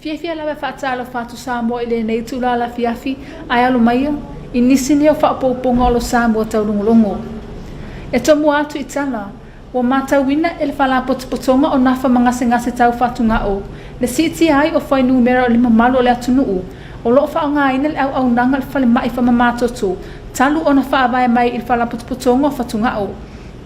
Fiafia lava e faatalofa atu Samoa i lenei itula le afiafi, ae alo maia i nisi nei o faaopoopoga o lo Samoa taulogologo. E tomua atu i tala, ua matauina e le Faalapotopotoga o Nafa ma Gasegase Tau Fatugao le siitia ai o fuainumera o le mamalu o le atunuu o lo o faaaogaina le auaunaga o le falemai famamatoto talu ona faavae mai i le Faalapotopotoga o Fatugao.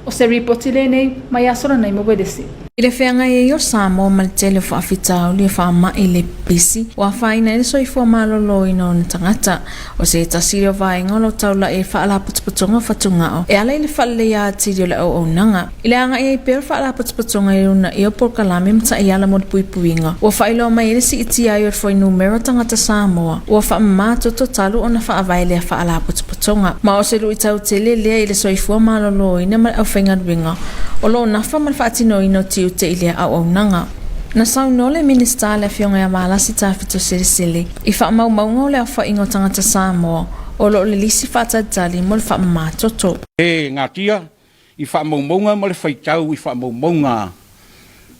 O se ripoti lenei mai Aso Lanaima Uelese. I le feagai ai o Samoa ma le tele o faafitauli o faamai le pipisi ua afaina ai le soifua maloloina o ona tagata. O se tasi lea o vaega o lo o taulai ai Faalapotopotoga o Fatugao e ala i le faaleleia atili o le auaunaga. I le agai ai pea o le Faalapotopotoga i le uunaia o polokalame ma taiala mo le puipuiga, ua faailoa mai ai le siitia ai o le fuainumera o tagata Samoa ua faamama toto talu ona faavae lea Faalapotopotoga. Ma o se luitau tele lea i le soifua maloloina ma le aufaigaluega o lo o nafa ma le faatinoina o tiute i lea auaunaga. Na saunoa le Minisita le Afioga ia Valasi Tafito Selesele i faamaumauga o le aofaiga o tagata Samoa o lo o lilisi faatalitali mo le faamama toto. E natia i faamaumauga ma le faitau i faamaumauga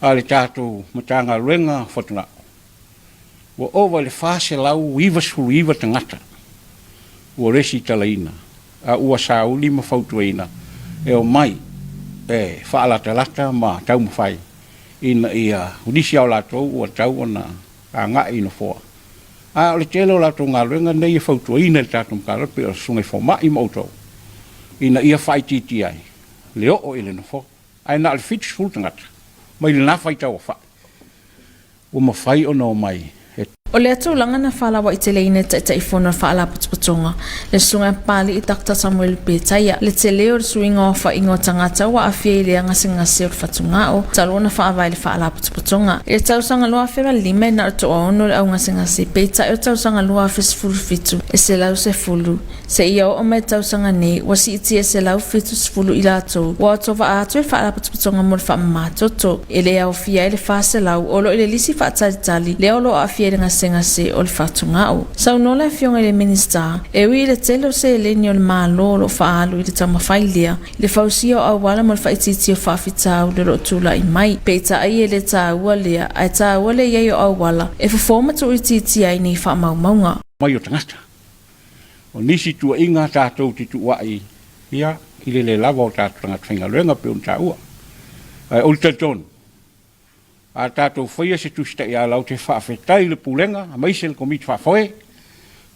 a le tatou Matagaluega o Fatugao, ua ova i le 499 tagata ua resitalaina a ua sauni ma fautuaina e omai e faalatalata ma taumafai ina ia nisi a o latou ua tatau ona agai i nofoa. A o le tele o latou galuega nei e fautuaina e le tatou Matagaluega pei o Susuga i Fomai ma outou ina ia faaitiitia ai le oo i le nofoa. Ae na o le 70 tagata mai lena faitau aofai ua mafai ona omai e. O lea tulaga na falauaiteleina e Taitaifono o le Faalapotopotoga, le Susuga ia Papalii Doctor Samuel Petaia, le tele o le suiga o aofaiga o tagata ua aafia i lea gasegase o le fatugao talu ona faavae le Faalapotopotoga. I le tausaga 2005 e na o le toaono le augasegase, peitai o le tausaga 2017 e 110. Seia oo mai le tausaga nei, ua siitia e 170 i latou ua otovaa atu e le Faalapotopotoga mo le Faamama Toto. E le aofia ai le 400 o lo o i le lisi faatalitali lea o lo o aafia i le gasegase o le fatugao. Saunoa le Afioga i le Minisita, e ui i le tele o seleni o le Malo o lo o faaalu i le taumafai lea i le fausia o auala mo le faaitiitia o faafitauli o lo o tulai mai, peitai e le taua lea, ae taua le i ai o auala e fofo ma tuuitiitia ai nei faamaumauga. Mai o tagata. O nisi tuuaiga tatou te tuuai ia i le le lava o tatou tagata faigaluega pei ona taua. Ae ou te talitonu, a tatou faia se Tusi Taiala ou te faafetai i le Pulega aemaise le Komiti Faafoe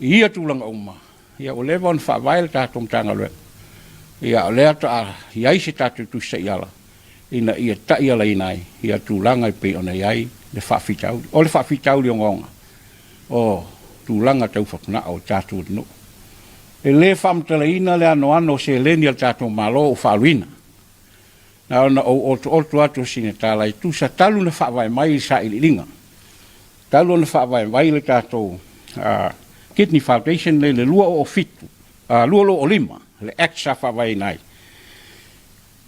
i ia tulaga uma, ia ua leva ona faavae le tatou Matagaluega, ia o lea faatoa i ai se tatou Tusi Taiala ina ia taialaina ai ia tulaga e pei ona i ai le faafitauli. O le faafitauli ogaoga, o tulaga tau fatugao o le tatou atunuu. E le faamatalaina le anoano o seleni a le tatou Malo ua faaaluina. Na ona ou otooto atu o sina tala e tusa talu ona faavae mai le sailiiliga, talu ona faavae mai le tatou Kidney Foundation nei le 2007, 2005 le Act sa faavaeina ai,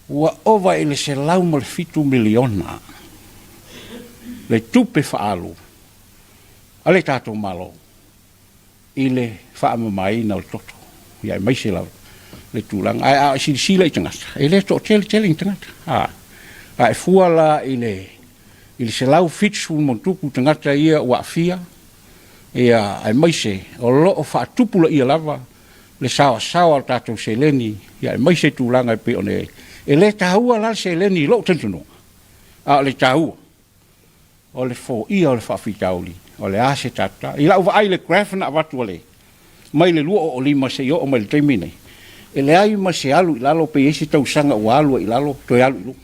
ua ova i le $107 miliona le tupe faaalu a le tatou Malo i le faamamaina o le toto, ia aemaise lava le tulaga. Ae a silasila i tagata, e le toatele tele ni tagata. A, a e fua la i le i le 170+ tagata ia ua aafia, ia aemaise o lo o faatupulaia lava le saoasaoa o le tatou seleni, ia aemaise tulaga e pei ona i ai. E le taua la le seleni i lou talitonuga, a o le taua o le foia o le faafitauli, o le a se tatou tala. I lau vaai i le graph na avatu a le, mai le 2005 seia oo mai i le taimi nei, e leai ma se alu i lalo pe i ai se tausaga ua alu ai i lalo toe alu i luga.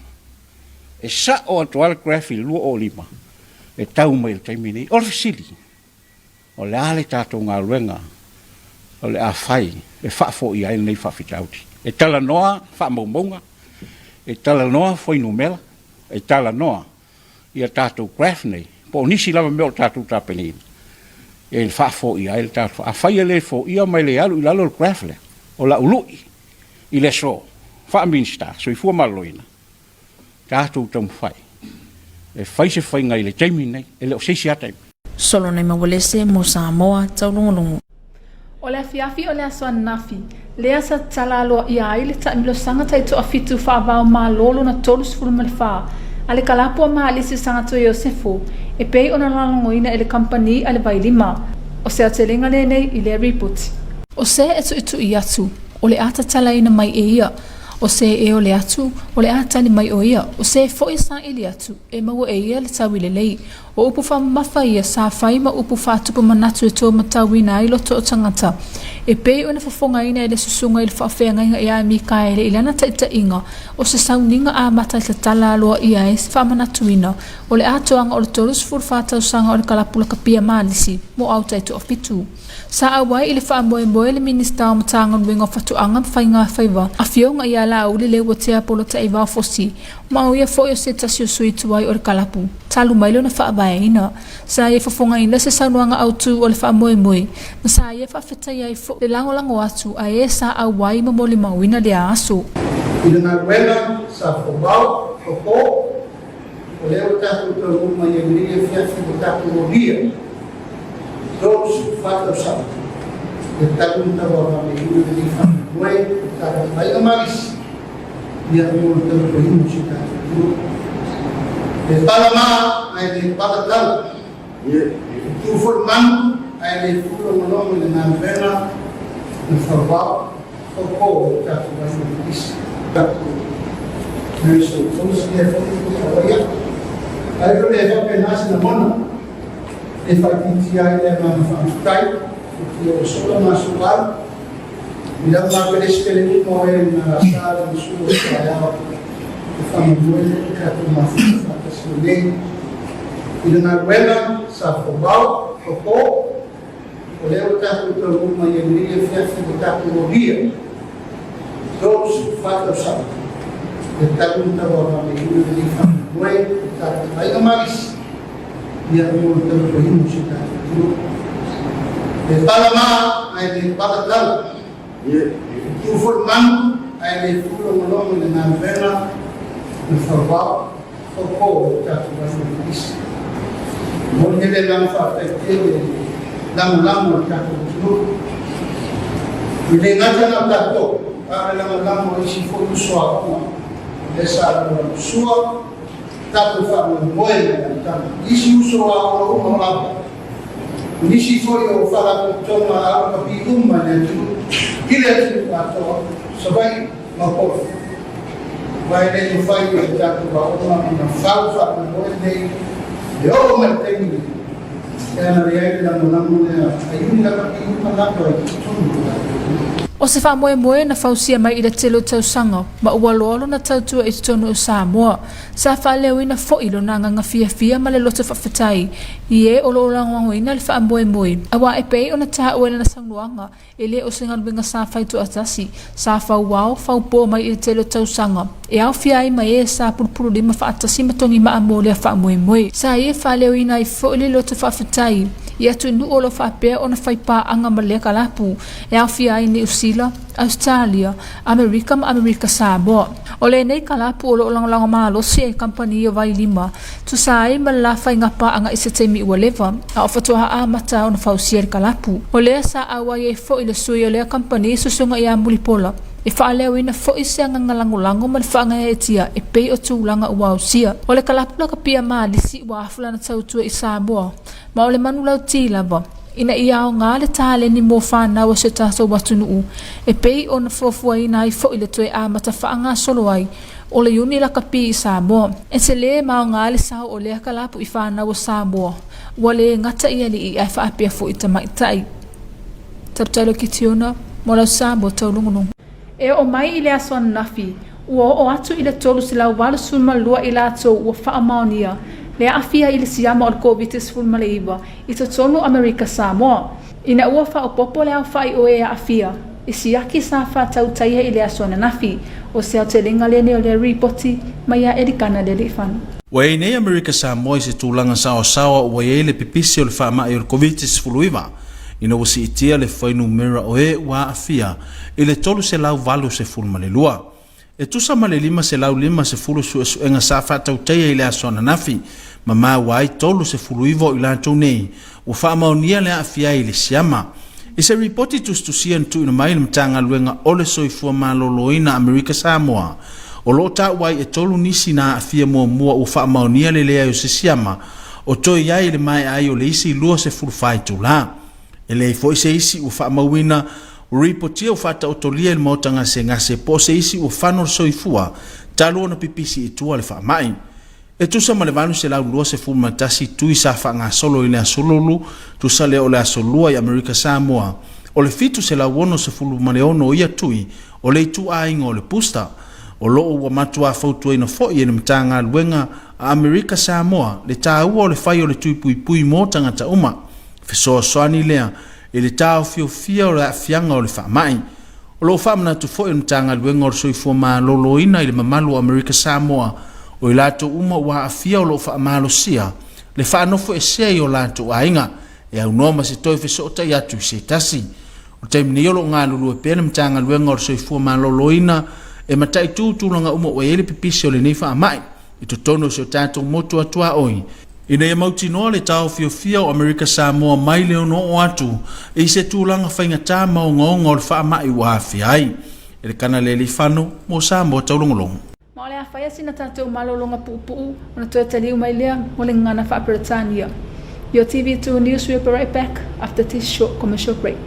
E sao atu lava le graph i le 2005 e tau mai i le taimi nei. O le fesili, o le a le tatou galuega o le a fai e faafoia ai lenei faafitauli? E talanoa faamaumauga, e talanoa fuainumera, e talanoa ia tatou graph nei, po o nisi lava mea o tatou tapenaina, e faafoia ai le tatou. Afai e le foia ma e le alu i lalo le graph lea, o lau lui i le aso faa-Minisita Soifua Maloloina, tatou taumafai e fai se faiga i le taimi lenei, e le o se isi lava taimi. Solonai Maualese mo Samoa Taulogologo. O le afiafi o le aso ananafi, lea sa tatala aloaia ai le taamilosaga taitoafitu faava-o-Malo lona 34. a le kalapu a Maalisi Sagatue Iosefo e pei ona lagolagoina e le kamupani a le Vailima. O se aotelega lenei i lea ripoti. O se e tuitui atu, o le a tatalaina mai e ia, o se e ole atu, o le a tali mai o ia, o se foi e saili atu, e maua e ia le taui lelei. O upu faamamafa ia sa fai ma upu faatupu manatu e tou matauina ai loto o tagata, e pei ona fofogaina e le susuga i le faafeagaiga ia Mikaele i lana taitaiga o se sauniga amata e tatala aloaia ai se faamanatuina o le atoaga o le 34 tausaga o le kalapu lakapia Malisi mo Autai Toafitu. Sa auai i le faamoemoe le Minisita o Matagaluega o Fatoaga ma Faigafaiva, Afioga ia Laauli Leuatea Polataivao Fosi, ma o ia foi o se tasi o sui tuai o le kalapu talu mai lona faavaeina. Sa ia fofogaina se saunoaga autu o le faamoemoe, ma sa ia faafetaia ai foi le lagolago atu a e sa auai ma molimauina lea aso. I le galuega sa folau, fofo, O lea ua tatou taunuu mai ai lenei afiafi ua tatou molia 34 tausaga e talu ona tauavagameina lenei faamoemoe o tatou aiga malisi ia mo le tautuaina o si tatou atunuu. E pala maa ae le pala tala, e tu foi manu ae le pulogologo i le galuega na fauao Koko o tatou aiga malisi. Tatou nurse o lea foi ua ia. Ae o le faapena se lagona e faaitiitia ai le agaga faafetai i tia ua sola ma aso alu i lau mapelepele uma o e na sa le masu o le taeao e faamoemoe le tatou mafuta faatasi nei i le galuega sa folau koko. O lea ua tatou taunuu mai ai lenei afiafi ua tatou molia 34 tausaga e talu ona tauavagameina lenei faamoemoe o tatou aiga malisi ia mo le tautuaina o si tatou atunuu. E pala maa ae le pala tala, e tu foi manu ae le pulogologo i le galuega na fauao. Koko o tatou aiga malisi. Momoli le agaga faafetai tele i le lagolago a le tatou atunuu. E le gata na o tatou, a o le lagolago a isi foi uso aoga lea sa lagolagosua tatou faamoemoe i le amataga. Isi uso aoga uma lava, nisi foi o faalapotopotoga a lakapi uma i le atunuu, i le atunuu atoa, Savaii. ma Upolu. Aua e le mafai e le tatou aoga ona fau faamoemoe lenei e oo mai le taimi lenei pe ana leai le lagolago lea a Iuni lakapi uma lava i totonu o tatou atunuu. O se faamoemoe na fausia mai i le tele o tausaga ma ua loa lona tautua i totonu o Samoa, sa faaleoina foi lona agaga fiafia ma le loto faafetai i e o lo o lagolagoina le faamoemoe, aua e pei ona taua i lana saunoaga E le o se galuega sa fai toatasi, sa fauao, faupo mai i le tele o tausaga, e aofia ai ma e sa pulupululima faatasi ma togimaa mo lea faamoemoe. Sa ia faaleoina ai foi le loto faafetai i atunuu o lo o faapea ona fai paaga ma lea kalapu, e aofia ai Niu Sila, Ausetalia, Amerika ma Amerika Samoa. O lenei kalapu o lo o lagolago malosi ai kamupani o Vailima Tusa ai ma le la faiga paaga i se taimi ua leva, a o faatoa amata ona fausia le kalapu. O lea sa auai ai foi le sui o lea kamupani Susuga ia Mulipola, e faaleoina foi se agaga lagolago ma le faagaeaetia e pei o tulaga ua ausia. O le kalapu lakapia malisi ua afu lana tautua i Samoa, ma o le manulauti lava, ina ia aoga le taleni mo fanau a si o tatou atunuu, e pei ona fuafuaina ai foi le toe amata faagasolo ai O le Iuni lakapi i Samoa. E tele ma aoga le sao o lea kalapu i fanau o Samoa, ua le gata i alii ae faapea foi i tamaitai. Taputailo Kitiona, mo lau Samoa taulogologo. E oo mai i le aso ananafi, ua oo atu i le 382 i latou ua faamaonia le aafia i le siama o le Koviti-19 i totonu o Amerika Samoa. Ina ua faaopoopo le aofai o e aafia i siaki sa faatautaia i le aso ananafi, o se aotelega lenei o le ripoti mai ia Elikana Lealiifano. Ua i ai nei Amerika Samoa i se tulaga saoasaoa ua i ai le pipisi o le faamai o le Koviti-19 ina ua siitia le fuainumera o e ua aafia i le 382. E tusa ma le 550 suesuega sa faatautaia i le aso ananafi, ma maua ai 39 o i latou nei ua faamaonia le aafia ai i le siama. I se ripoti tusitusia na tuuina mai i le Matagaluega o le Soifua Maloloina Amerika Samoa, O lo o taua ai e tolu nisi na aafia muamua ua faamaonia le leai o se siama o toe i ai i le maea ai o le isi 24 itulā. E leai foi se isi ua faamauina ua ripotia ua faataotolia i le maota gasegase po o se isi ua fano le soifua talu ona pipisi i tua le faamai. E tusa ma le 821 tui sa faagasolo i le Aso Lulu, tusa lea o le Aso Lua i Amerika Samoa, o le 766 o ia tui o le ituaiga o le booster. O lo o ua matuā fautuaina foi e le Matagaluega a Amerika Samoa le taua o le fai o le tui puipui mo tagata uma. Fesoasoani lea i le taofiofia o le aafiaga o le faamai. O lo o faamanatu foi e le Matagaluega o le Soifua Maloloina i le mamalu o Amerika Samoa o i latou uma ua aafia o lo o faamalosia le faanofoesea i o latou aiga e aunoa ma se toe fesootai atu i se tasi. O le taimi nei o lo o galulue pea le Matagaluega o le Soifua Maloloina e mataitu tulaga uma ua i ai le pipisi o lenei faamai i totonu o si o tatou motu atuaoi, ina ia mautinoa le taofiofia o Amerika Samoa mai le ono oo atu i se tulaga faigata ma ogaoga o le faamai ua aafia ai. Elekana Lealiifano mo Samoa Taulogologo. Ma o le a faia sina tatou malologa puupuu ona toe taliu mai lea mo le gagana faa-Peretania. Your TV2 News will be right back after this short commercial break.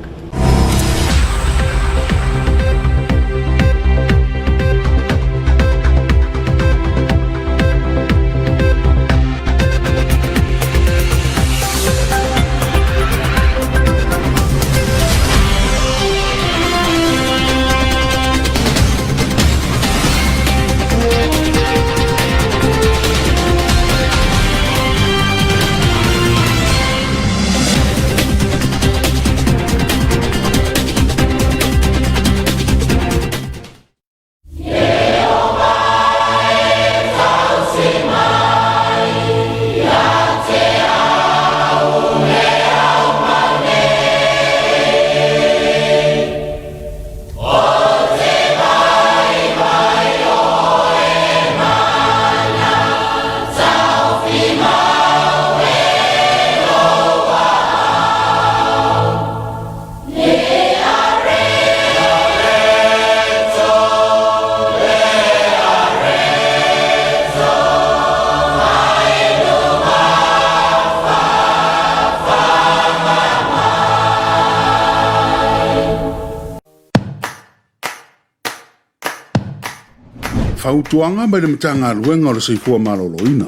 Fautuaga mai le Matagaluega o le Soifua Maloloina.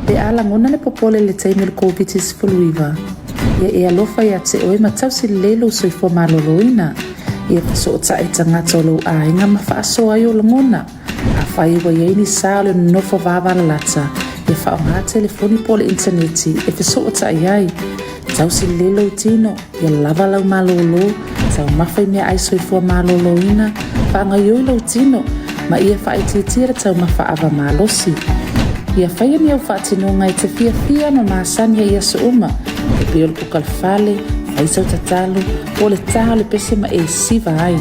Pe a lagona le popole i le taimi o le Koviti-19, ia e alofa ia te oe ma tausi lelei lou soifua maloloina. Ia fesootai i tagata o lou aiga ma faasoa ai ou lagona. Afai ua i ai ni sa o le nonofo vavalalata, ia faaaoga telefoni po o le initaneti e fesootai ai. Tausi lelei lou tino, ia lava lau malōlō, taumafa i meaai soifua malōlōina, faagaoioi lou tino, ma ia faaitiitia le taumafa ava malosi. Ia faia ni au faatinoga e te fiafia ma masani ai i aso uma, e pei o le kuka le fale, fai sau tatalo, po o le tā o le pese ma e siva ai.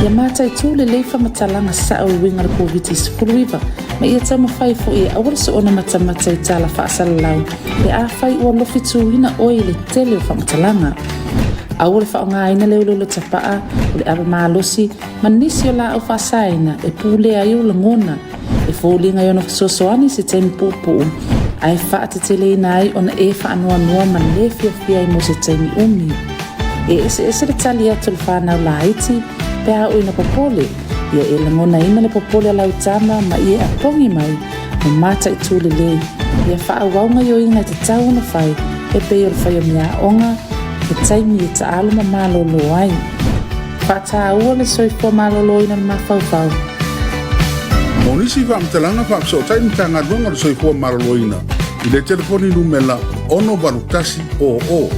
Ia mataitū lelei faamatalaga sao e uiga le Koviti-19, ma ia taumafai foi e aua le soona matamata i tala faasalalau pe afai ua lofituina oe i le tele o faamatalaga. Aua le faaaogaina le uleule tapaa, o le ava malosi, ma nisi o laau faasaina e pulea ai ou lagona, e foliga i ona fesoasoani i se taimi puupuu, ae faateteleina ai ona e faanoanoa ma le fiafia ai mo se taimi umi. E eseese le tali atu a le whanau laiti pe a oo ina popole, ia e lagonaina le popole a lau tama ma ia e apogi mai ma mataitū lelei, ia faaauau gaoioiga e tatau ona fai e pei o le fai o meaaoga, he taimi e taalo ma malōlō ai. Faataua le soifua malōlōina o le mafaufau. Mo nisi faamatalaga faafesootai Matagaluega o le Soifua Maloloina i le telefoni numela 681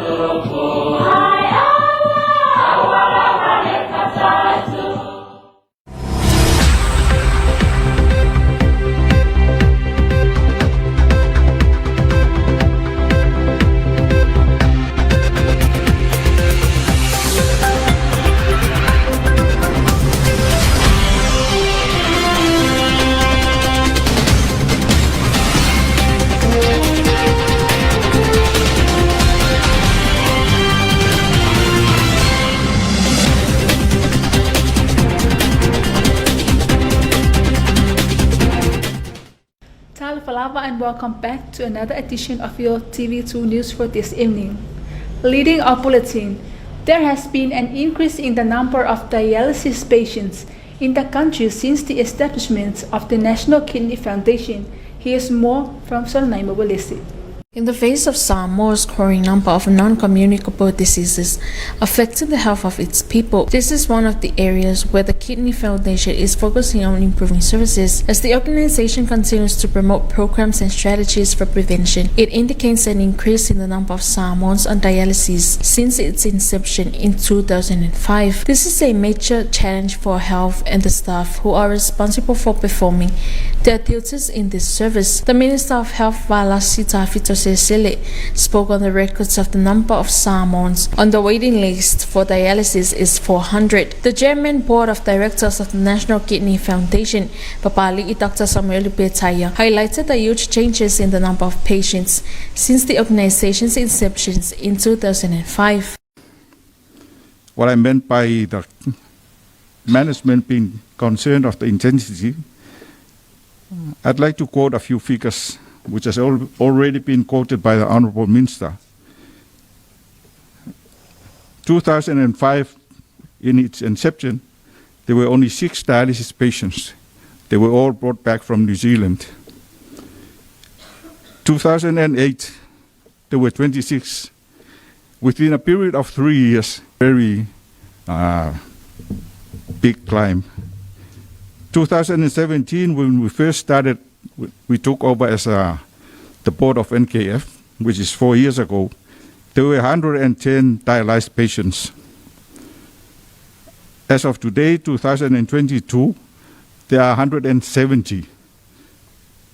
00. welcome back to another edition of your TV2 News for this evening. Leading our bulletin, there has been an increase in the number of dialysis patients in the country since the establishment of the National Kidney Foundation. Here's more from Solnaima Walesi. In the face of Samoa's growing number of non-communicable diseases affecting the health of its people, this is one of the areas where the Kidney Foundation is focusing on improving services. As the organization continues to promote programs and strategies for prevention, it indicates an increase in the number of Samoans on dialysis since its inception in 2005. This is a major challenge for health and the staff who are responsible for performing their duties in this service. The Minister of Health, Valasi Tafito Sele, spoke on the records of the number of Samoans on the waiting list for dialysis is 400. The Chairman Board of Directors of the National Kidney Foundation, Papali Dr. Samuel Petaia, highlighted the huge changes in the number of patients since the organization's inception in 2005. What I meant by the management being concerned of the intensity, I'd like to quote a few figures which has already been quoted by the Honourable Minister. 2005, in its inception, there were only 6 dialysis patients. They were all brought back from New Zealand. 2008, there were 26. Within a period of 3 years, very big climb. 2017, when we first started, we took over as the board of NKF, which is 4 years ago, there were 110 dialyzed patients. As of today, 2022, there are 170,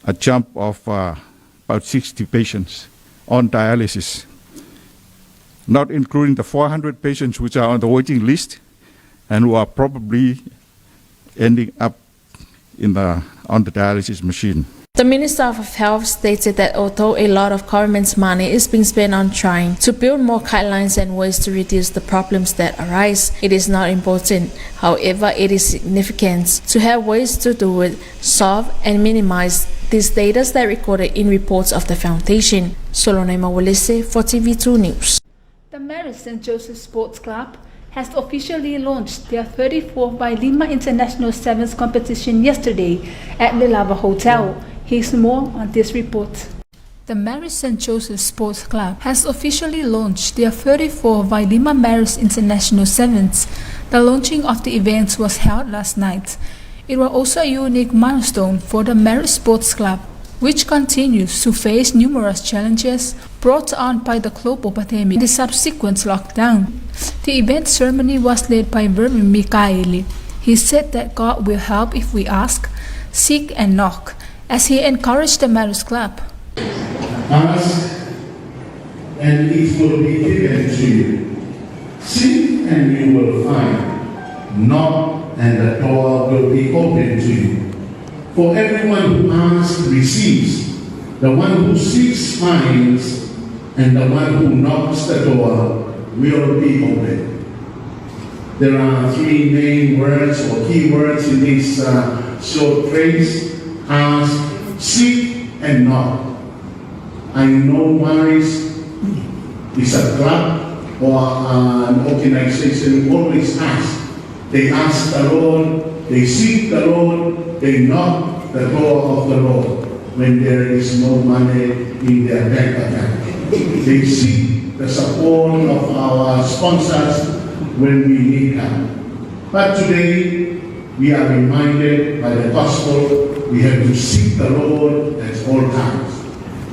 a jump of about 60 patients on dialysis, not including the 400 patients which are on the waiting list and who are probably ending up on the dialysis machine. The Minister of Health stated that although a lot of government's money is being spent on trying to build more guidelines and ways to reduce the problems that arise, it is not important. However, it is significant to have ways to do it, solve and minimize these data that recorded in reports of the foundation. Solone Mawalese for TV2 News. The Marist St. Joseph Sports Club has officially launched their 34th Vailima International Sevens competition yesterday at the Lava Hotel. Here's more on this report. The Marist St. Joseph Sports Club has officially launched their 34th Vailima Marist International Sevens. The launching of the event was held last night. It was also a unique milestone for the Marist Sports Club, which continues to face numerous challenges brought on by the global pandemic and the subsequent lockdown. The event ceremony was led by Reverend Mikaeli. He said that God will help if we ask, seek and knock, as he encouraged the Marist Club. Ask and it will be given to you. Seek and you will find. Knock and the door will be opened to you. For everyone who asks receives, the one who seeks finds, and the one who knocks the door will be opened. There are 3 main words or key words in this short phrase: ask, seek, and knock. I know Marist is a club or an organization who always asks. They ask the Lord, they seek the Lord, they knock the door of the Lord when there is no money in their bank account. They seek the support of our sponsors when we need help. But today, we are reminded by the gospel, we have to seek the Lord at all times.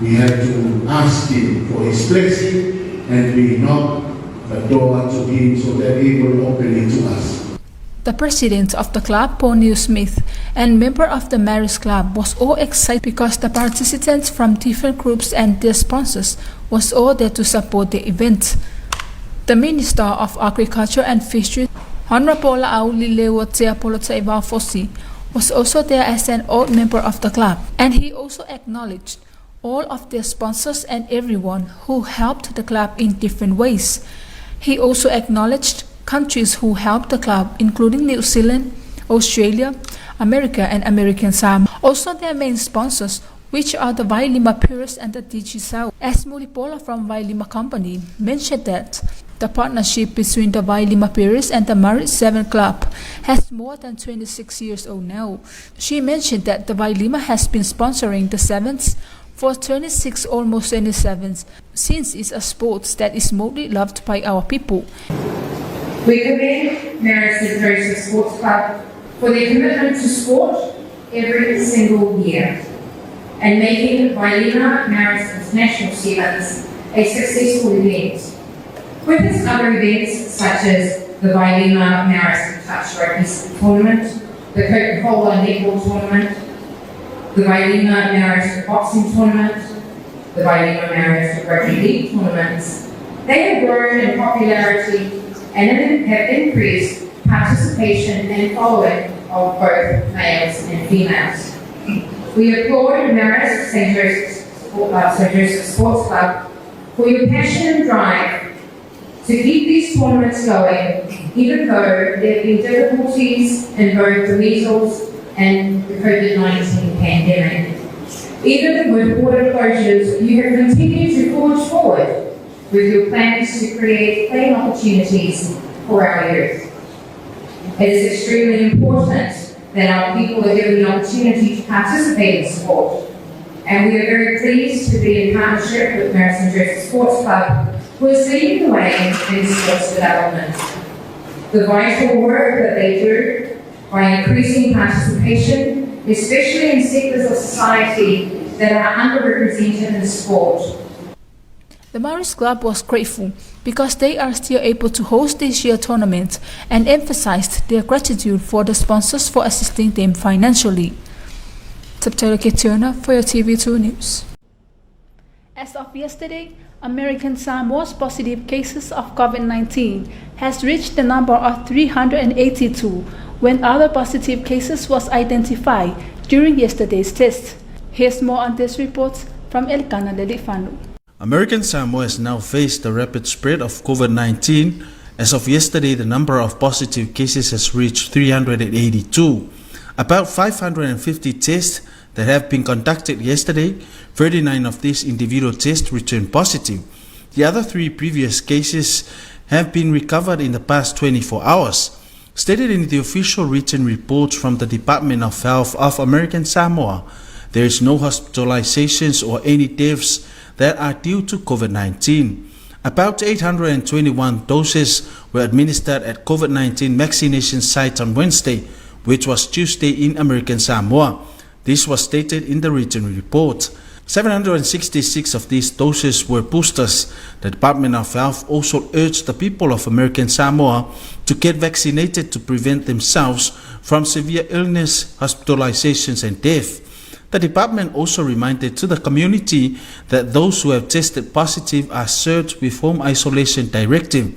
We have to ask Him for His blessing, and we knock the door to Him so that He will open it to us. The president of the club, Paul Neil Smith, and member of the Marist Club was all excited because the participants from different groups and their sponsors was all there to support the event. The Minister of Agriculture and Fisheries, Honorable La'auli Leuatea Fosi, was also there as an old member of the club, and he also acknowledged all of their sponsors and everyone who helped the club in different ways. He also acknowledged countries who helped the club, including New Zealand, Australia, America, and American Samoa. Also, their main sponsors which are the Vailima Pyrrhus and the Digicel. As Mulipola from Vailima Company mentioned that the partnership between the Vailima Pyrrhus and the Marist 7 Club has more than 26 years old now. She mentioned that the Vailima has been sponsoring the Sevens for 26, almost 27, since it's a sport that is mostly loved by our people. We commend Marist St. Joseph Sports Club for their commitment to sport every single year and making Vailima Marist International Sevens a successful event. With its other events such as the Vailima Marist Touch Rugby Tournament, the Coca-Cola Netball Tournament, the Vailima Marist Boxing Tournament, the Vailima Marist Rugby League Tournaments, they have grown in popularity and have increased participation and following of both males and females. We applaud Marist St. Joseph's, St. Joseph's Sports Club for your passion and drive to keep these tournaments going, even though there have been difficulties in both the measles and the COVID-19 pandemic. Even with border closures, you have continued to forge forward with your plans to create playing opportunities for our youth. It is extremely important that our people are given the opportunity to participate in sport. And we are very pleased to be in partnership with Marist St. Joseph Sports Club, who is leading the way in sports development. The vital work that they do by increasing participation, especially in sectors of society that are underrepresented in sport. The Marist Club was grateful because they are still able to host this year's tournament and emphasized their gratitude for the sponsors for assisting them financially. September Turner for your TV2 News. As of yesterday, American Samoa's positive cases of COVID-19 has reached the number of 382 when other positive cases was identified during yesterday's test. Here's more on this report from Elkana Lelifanu. American Samoa has now faced the rapid spread of COVID-19. As of yesterday, the number of positive cases has reached 382. About 550 tests that have been conducted yesterday, 39 of these individual tests returned positive. The other 3 previous cases have been recovered in the past 24 hours. Stated in the official written reports from the Department of Health of American Samoa, there is no hospitalizations or any deaths that are due to COVID-19. About 821 doses were administered at COVID-19 vaccination sites on Wednesday, which was Tuesday in American Samoa. This was stated in the written report. 766 of these doses were boosters. The Department of Health also urged the people of American Samoa to get vaccinated to prevent themselves from severe illness, hospitalizations, and death. The department also reminded to the community that those who have tested positive are served with home isolation directive.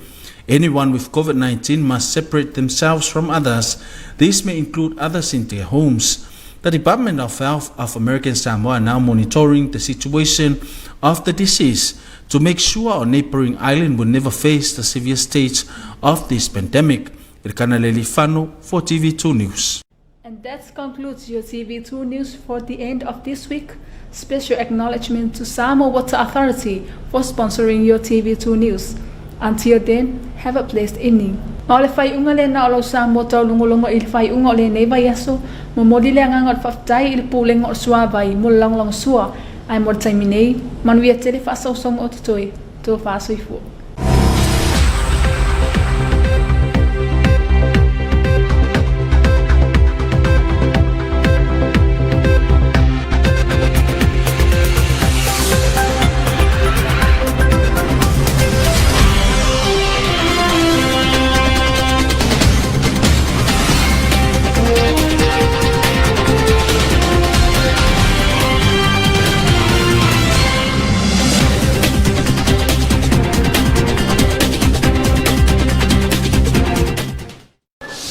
Anyone with COVID-19 must separate themselves from others. This may include others in their homes. The Department of Health of American Samoa are now monitoring the situation of the disease to make sure our neighboring island will never face the severe stage of this pandemic. Elkana Lelifano for TV2 News. And that concludes your TV2 News for the end of this week. Special acknowledgement to Samoa Water Authority for sponsoring your TV2 News. Until then, have a blessed evening. Ma o le faaiuga lena o lau Samoa taulogologo i le faaiuga o lenei vaiaso, momoli le agaga o le faafetai i le Pulega o le Suavai mo le lagolagosua, ae mo le taimi nei, manuia tele faasausauga o totoe, tofa soifua.